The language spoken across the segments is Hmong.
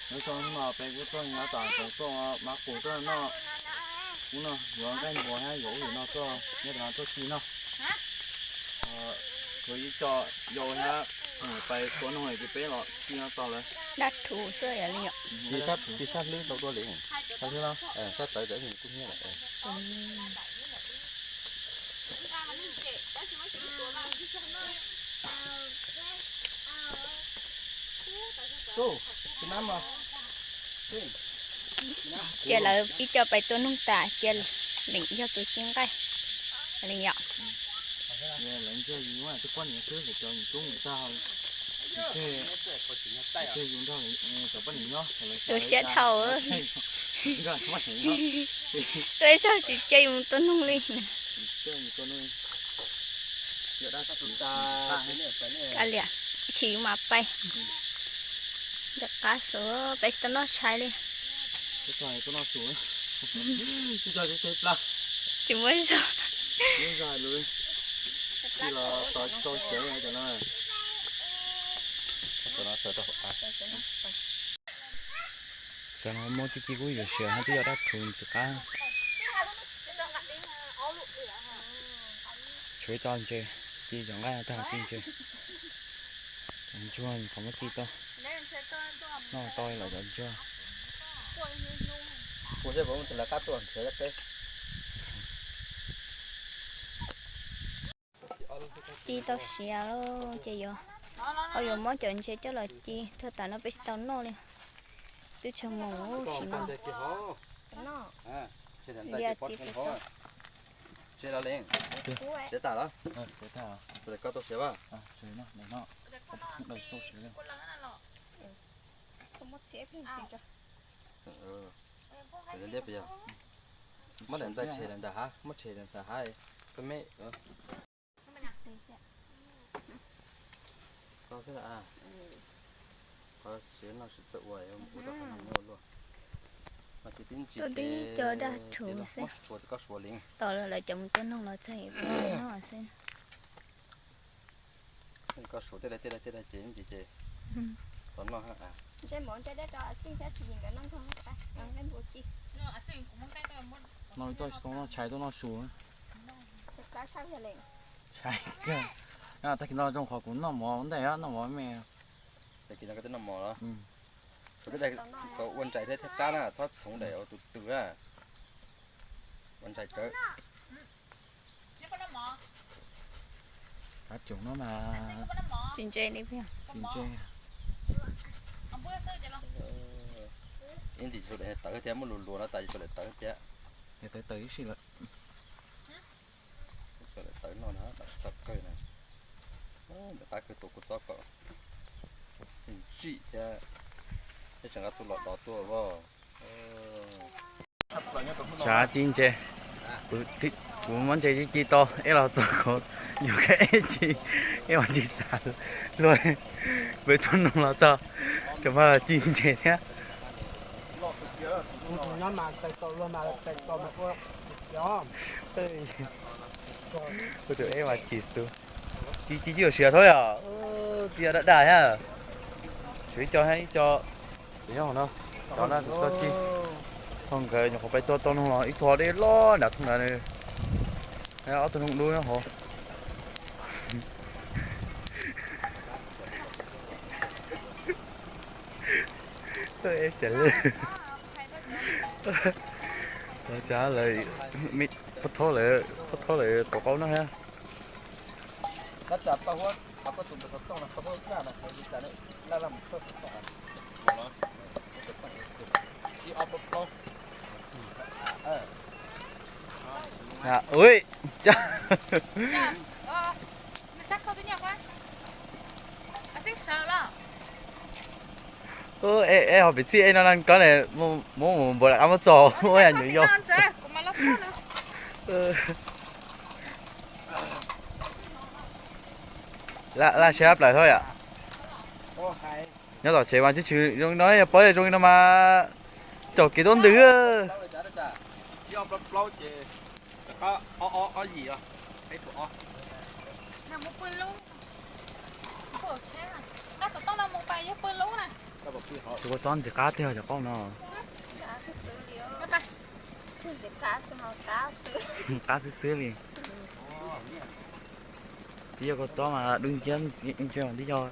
Nyob zoo hnub no peb kuj tuaj nyob tom tsev tuaj mab qus tuaj noj, ub no yuav nqaij npua thiab yuav ub yuav no tuaj nyob tom no tuaj ci noj. Tsuav ib co yau thiab pais tua noog ces peb los ci no tau lawm. Dab rhuv xwb yom li yom. Ib sab hlwb tau dua li, sab hlwb no, sab tawv tawv kuj nyiab lawm. Cia lawv ib co pais tua noog tas cia leem yog tus ci nqaij li yom. Lawv ntsia yus tus poj niam xwb, lawv cov yus tub mus tag, tseg yus nrog cov poj niam nyob. Tus siab dhau, tus ib txog tsis cia yus mus tua noog li. Kav liam, ib chim yus mam pais. Ntawm qab su peb tsis tau noj tshais li. Tsis muaj zog. Cov no muaj tib ci kuj yuav siav hab twb yog dab rhuv ntxim qab. Tshuav ib co ntses, ci cov nqaij tag ci ntses. Cov ntsuag nyuam qhuav muab ci tau, noj tau lawm cov ntsuag. Ci tau siav lawm ces yuav, ho yuav muab cov ntses coj los ci, txog tas no peb tsis tau noj li. Twb tshav moos sim no. Lia ci peb tau. Muab daim ntxaij tshem ntawm hav, muab tshem ntawm hav, peb me. Tau xwb, qhov siav no tsis txawj ua, ua tau qhov no luaj. Mas ces tib ntsis ces muab suav koj suav li. Tom lawv cov mus tua noog los txog no xwb. Koj suav tej daim tej daim tej daim ces ib ntsis ces tau noj. No tuaj tsis tau noj tshais, tuaj noj su. Tshais kawg. Tag kis no zoo qhov kuv noj mov ua ntej, noj mov me. Tag kis no koj twb noj mos los? Suav tej daim kom ua ntsais thiab thiab qab na, txhob txhoov daim ua tus twg na. Ua ntsais kawg. Qab tsoom no mas tsis ntse li, tsis ntse. Ib ntsis tawv tias muab lus luas no tas tawv tias. Tawv tawv ib si lawm. Tawv no na, tawv kawg na. Ntawm qab kawg tus kuv txob kom ntsim thiab, thiab tseem nqa txuj lom dov tuaj voj. Tsav ci ntses, kuv muab ntses ci ci tau, eb los txog kuv yug ka eb ci, eb mas tsis xav luag, peb tuaj noog los txog, cov mas los ci ntses thiab. Ua tus eb mas chim xwb, ci ci ci yuav siav thab yom, tib yog daj daj thiab. Tshuav ib co, ib co, no, cov no tus xoj ci, thooj nkawd nyuam qhuav pais tua tau noog los ib tug dej loj nram thooj ntawd, ob tug noog dub nyob hauv. Eb tias lwj, lawv, pab thaub lawv tau qaub no thiab. Ui, eb, ho piv txhij eb no ko ne, muab mus npua lam qab muab txog ua yam nyuam yaus. Laj siab plaws thab yom. Nyob tom tsev mas tsis tshwm zoo li no, yog paub zoo li no mas caum kev tuaj ntws. Tus kua txob ntxim qab tiag cov qaub no. Qab xwb xwb li. Twb yog kua txob mas dub nciab ntsia mas twb yog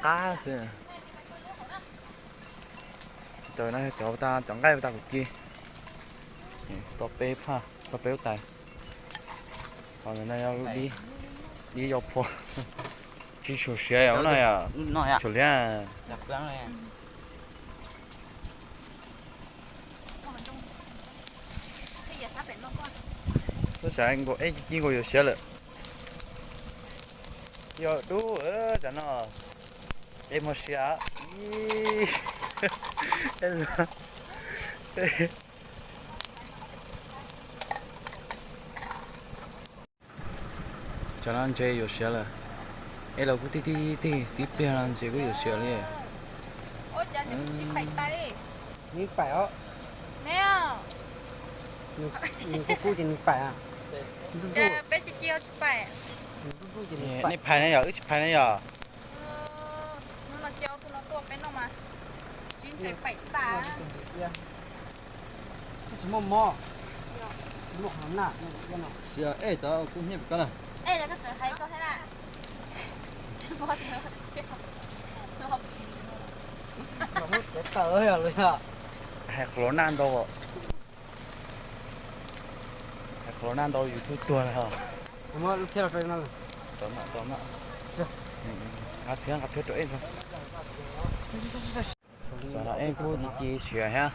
qab xwb. Cov no cov, cov nqaij ua tag kuv ci. Tau peb phaj, tau peb lub tais. Ho ntawm no yog lub dib, dib yau phua. Tsis tshua siav yom, lub no yom. Tshua liab. Lub sab nkaus eb ci ci nkaus yuav siav lawm. Yog dub, tsam no peb muag siav. Tsam no ntses yuav siav lawm. Ej, los kuj tig tig tig tib pliag no ntses kuj yuav siav li. Nws paim os. Nws kuj kub ces nws paim. Nej phais ne yom, wb tsis phais ne yom. Tsis muaj mob, tsis muaj qhov naj. Ej, tau kuj nyiaj pem koj na. Hais qhov naj ntau, hais qhov naj ntau YouTube tuag lawm. Nqa phiab, nqa phiab rau ej. Xav no ej kuj ci ci siav thiab.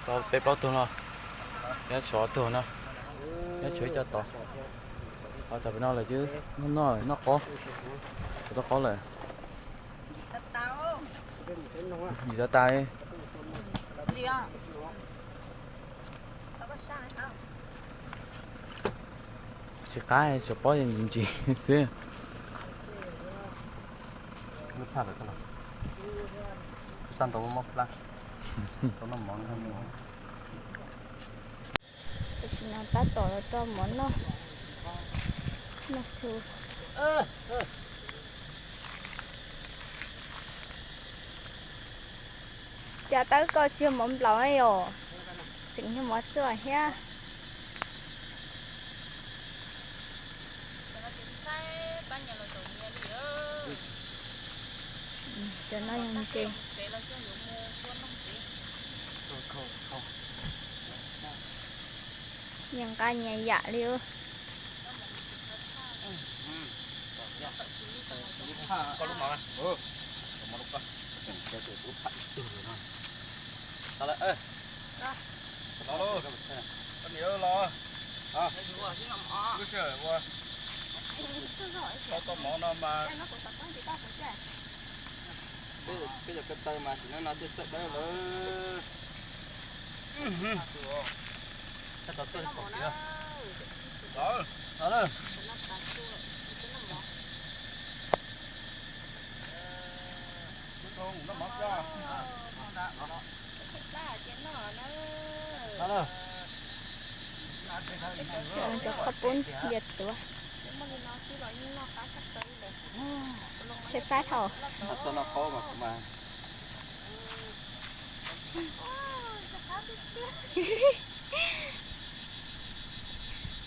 Tau peb plaub tug no, nyob tshuav ob tug no, nyob tshuav ib co tod. Ho tas pem no lawm ces noj, noj qaub, tshuav tau qaub lawm. Yim tas tas li. Tsis qab, tsuas pob ntsis ntsis xwb. Lub phaj lawm, lub xaj ntau mob plab, tau noj mov. Tam sim no tab tom los rau mov noj, noj su. Cas tawb koj tsis yog mov nplaum na yom, tseem yog mov txuaj thiab. Cov no yog ntses. Nyias nqa nyias yam li. Los, los, los. Lub sij hawm ua tau tau mov no mas peb cov ko taw mas sim neej no thiaj txawj dawb lawm. Txog tau tuaj pom kev. Los, los lawm. Cov qhov pub ntiag tuav. Tshaib plab dhau.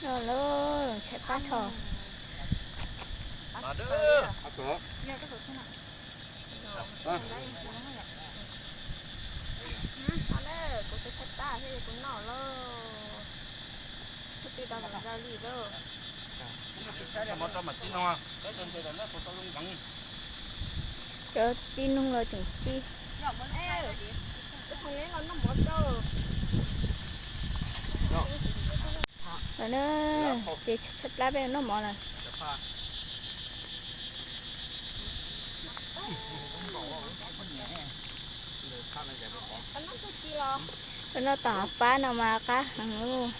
No lauj, tshaib plab dhau. Kuv twb tshaib plab thiab kuv noj lauj. Twb tau zaws li lauj. Cov ci noog los tseem ci. Lawm na, ces tshaib plab peb noj mov lawm. Noj tom fab no mas qab heev.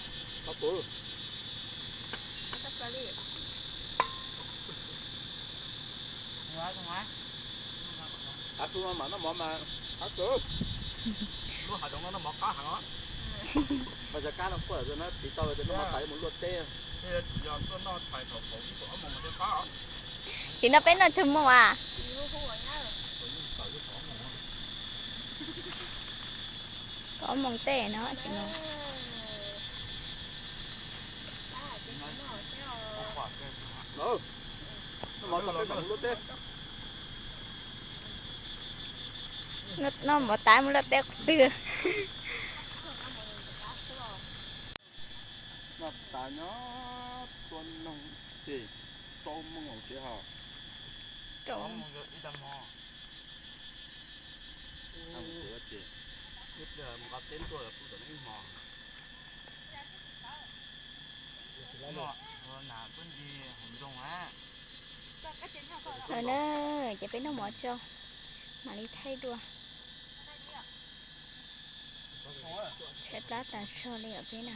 Hav su no mam noj mov mas qab kawg. Lub hav zoov no noj mov qab heev os. Mas cov kab no kuaj lawm na, tiv tau lawm ces noj mov tas yuav mus luaj teb. Tim no peb noj tsawg moos as? Moos tej no tsis no. Noj mov tas mus luaj teb qhov twg. Noj tas nyob tua noog ces rau moos tsev hos. Rau moos ib tag hmo. Mus qab teb tuaj pw tom no ib hmo. Ntawd na, ces peb noj mov tso, mam li thaij dua. Tshaib plab tas zog li os peb na.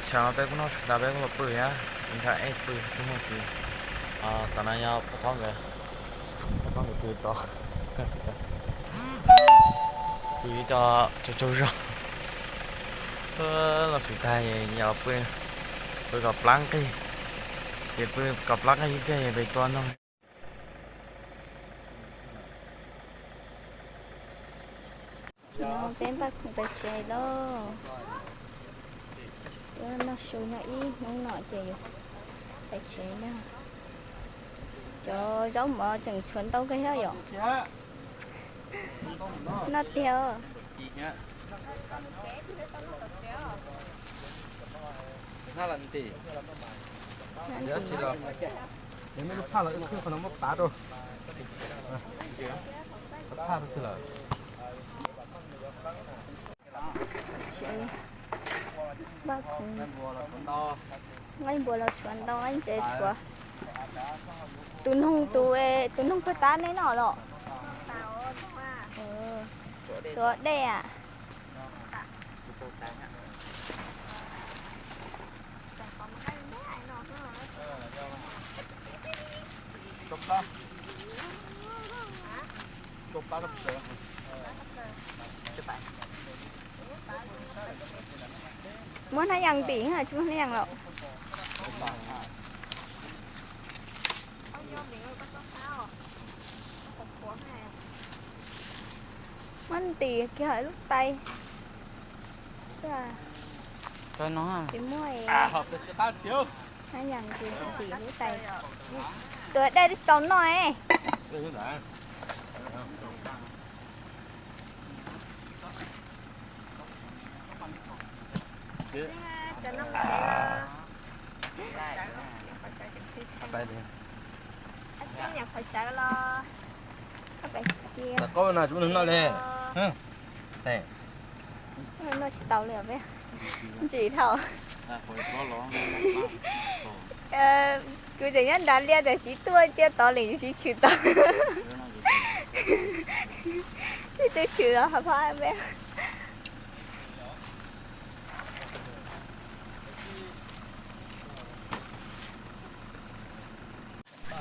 Tsam no peb kuj noj su tas peb kuj los pw thiab, nrog ej pw kuj muaj txiv. Tom no yog pab thob nkawd, pab thob nkawd pw tod. Pw ib co tsaug tsaug zog. Noj su tas yog pw, pw kom plab nqig, ces pw kom plab nqig ib pliag es pem tua noog. Peb npaj khoom pais tsev lauj. Noj su nyob ib hnub no ces yuav pais tsev na. Cov zaub mov tseem tshuav ntau kawg thiab yom. Noj tiag. Nti, nti, lub phaj los wb khwb qhov no muab pav rau. Phaj rau twg lawm? Nqaij npua los tshuav ntau, nqaib ntses tshuav. Tus noog, tus, tus noog puag ta neb noj los? Tus dej a. Muab hnab yas ntim, tsis muab hnab yas lawm. Muab ntim kiag lub tais. Tsis muaj hnab yas ntim lub tais. Tus dej twb tsis tau noj. Noj tsis tau li, ntsim dhau. Kuv tseem nyob nrad liaj tiam sis tuaj cia tod lawm tsis tshwm tau. Twb tshwm los hov pab peb.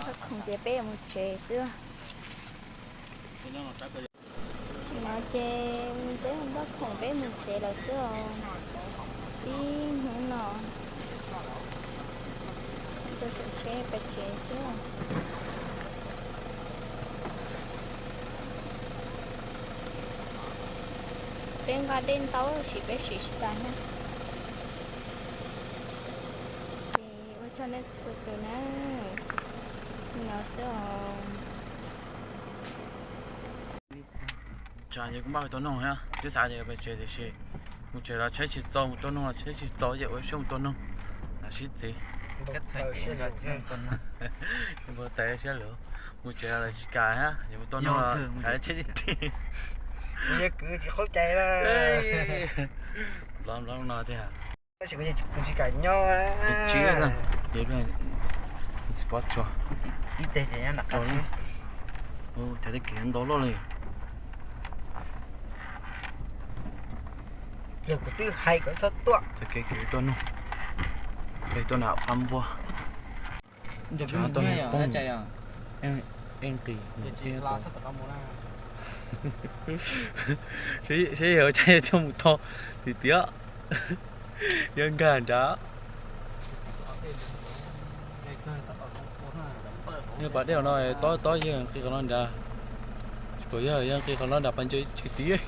Npaj khoom ces peb yuav mus tsev xwb. Tam sim no ces peb npaj khoom peb mus tsev lawm xwb os. Ib hnub no tua tsheb pais tsev xwb. Peb nqa dej ntau tab sis peb siv tsis tas na. Ces ua tsaug nej txhua tus na, no xwb os. Tsam ces kuv npaj tua noog thiab, twb xav tias pais tsev tiam sis mus tsev los tsheb tsis txaus, mus tua noog los tsheb tsis txaus, ces ua siab mus tua noog los sib txiv. Npau taws siab lug, mus tsev los tsis kam thiab, ces mus tua noog los tshav tsheb tib tib. Nplov nplov no tiag. Tab sis kuv tsis kam nyob. Tsis, tsis pov tseg. Ib teg ces nyob nram qab tsheb. Cov teb kev ntau loj li. Yog kuv twb hais kom txhob tuaj. Txoj kev kev tuaj nug, kev tuaj nram Fab Npua. Cov tuaj nug poob, ej nqis. Seb yog ua cas yog coj mus tho tim tiab, yog nkag nrad. Yog pas dej no tob tob yog nqis qhov no nrad. Kuv yog yog nqis qhov no nrad pas ncaws tsis tiv.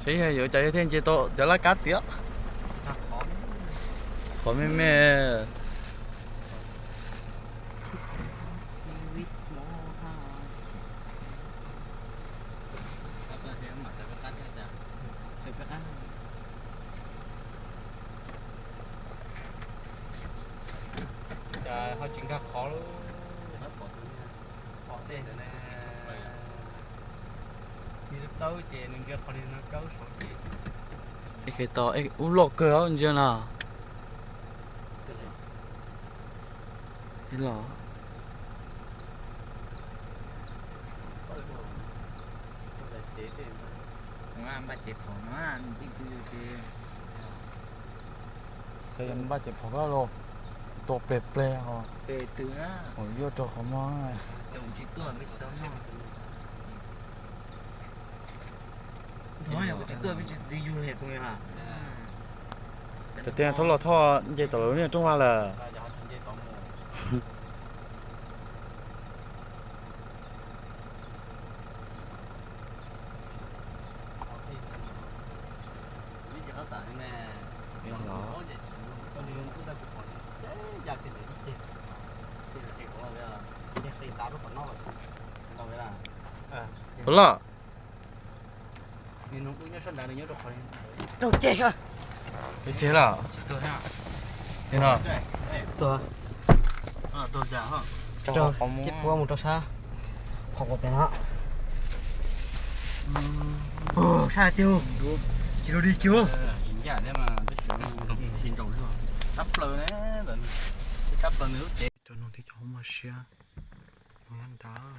Saib yog yuav cas yog thiaj nce tau cov laj kab tiag. Qhov me me. Ho tsis nkag qhov, pom dej ntawd ne. Nws tawb ces nws ntsia qhov no tawb saud ces. Ub loj kawg ntsia na. Los. Npaj ces phom no, ces npaj ces phom los tua pleg pleg os. Yuav rau qhov muag. Cov tiaj thoob los thoj nce tom lawv niag rooj vag lawm. Ua loj. Rau ceg, ceg lawm. Li no. Rau ceg puab mus rau sab, qhov quav pem no. Sab tiag, tsis rau li kiag. Tab plaws ne, tab plaws nws lub cev. Cov noog thiab cov hoob mos siab, mus nyob nrad.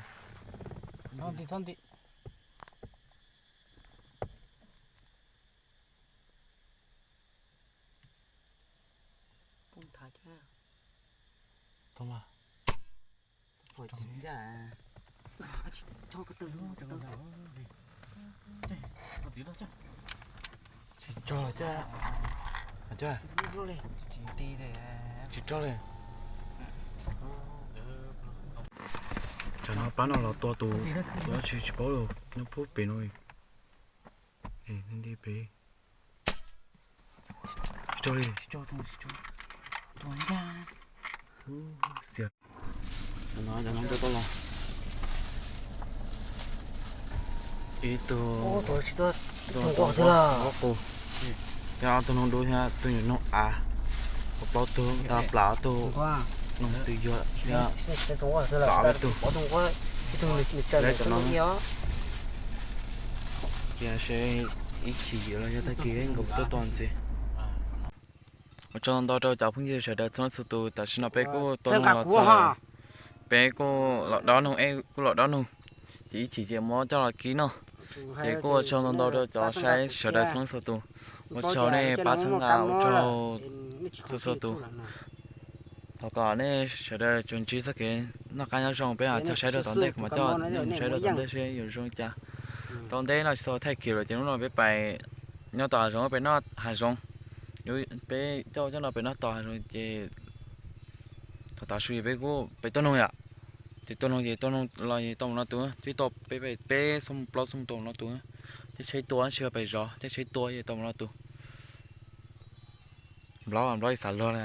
Tsis tso, tsis tso li. Tsam no pab no los tua tus, tus tsis tsis paub los nyob pub pem no. Nti pem. Tsis tso li. Xiam. Cov no cov no tuaj los. Ib tug, tus nquab qus, thiab ob tug noog dub thiab tus nyuam noog av, plaub tug, plam ob tug noog twg yuag thiab plam ob tug. Lawv cov no cia seb ib chim los yog tag kis nkaus tuaj tua ntxiv. Ua tsaug ntau rau cov phooj ywg sawv daws txhua leej txhua tus, tam sim no peb kuj tua noog los txog lawm. Peb kuj los dob noog, kuj los dob noog, ces ib chim ces muab coj los kib noj. Ces kuj ua tsaug ntau ntau rau cov saib sawv daws txhua leej txhua tus. Ua tsaug nej pab txhawb nqa, ua tsaug txhua txhua tus. Thov kom nej sawv daws tsuas ntsib txoj kev noj qab nyob zoo, peb cog saib dua tom ntej, kuv mam coj nej mus saib dua tom ntej seb yuav zoo li cas. Tom ntej no tsis tau thaij kiag lawm ces hnub no peb pais nyob tom hav zoov, peb noj hav zoov. Peb coj coj no peb noj tom hav zoov ces thaum tav su peb kuj peb tuaj noog yom. Ces tuaj noog ces tuaj noog los tau mus no tus, twb tau peb peb xub plaub xub tau mus no tus. Caij tsheb tua tsis yog pem zov, caij tsheb tua ces tau mus no tus. Nplaub nplaub xav luag li.